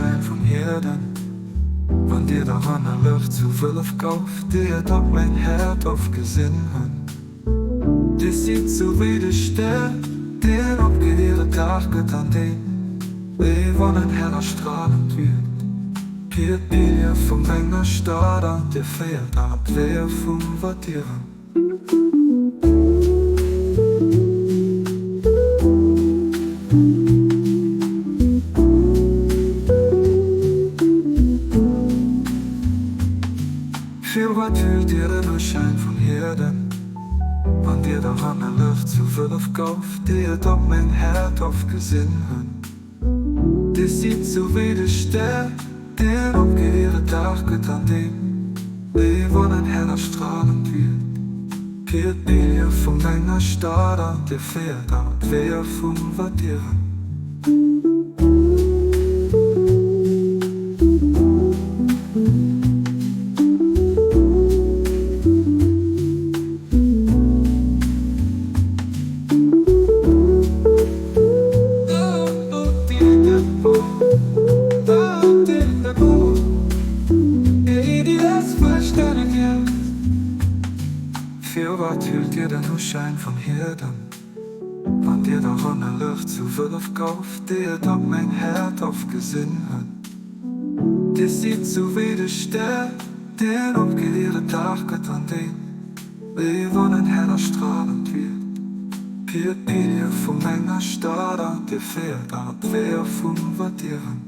Schein vum Hierden, Wann dir der Hannerlëft zu Wëllef gouft, Déi et op mäin Häert ofgesinn hunn. Dir sidd sou wéi de Stär, deen opgeet ier et Dag gëtt, an deen, wéi wann en heller stralend wier, Pier d'Bilje vum enger Stad an dir féiert an op d'Weeër vum Verdieren. Firwat wühlt dir den Uschäin vum Hierden, wann dir der Hannerlëft zu Wëllef gouft, déi et op meng Häert ofgesinn hunn? Dir sidd sou wéi de Stär, deen opgeet ier et Dag gëtt, an deen, wéi wann en heller stralend wier, fir d'Bilje vum enger Stad an dir féiert an d'Weeër vum Verdieren. Firwat hüllt dir den Uschäin vum Hierden, wann dir der Ronne Lëft zu Wëllef gouft, déi et op meng Häert ofgesinn hunn? Dir sidd sou wéi de Stär, deen opgeet ier et Dag gëtt, an deen, wéi wann en heller stralend wier, fir d'Bilje vum enger Stad an dir féiert an op d'Weeër vum Verdieren.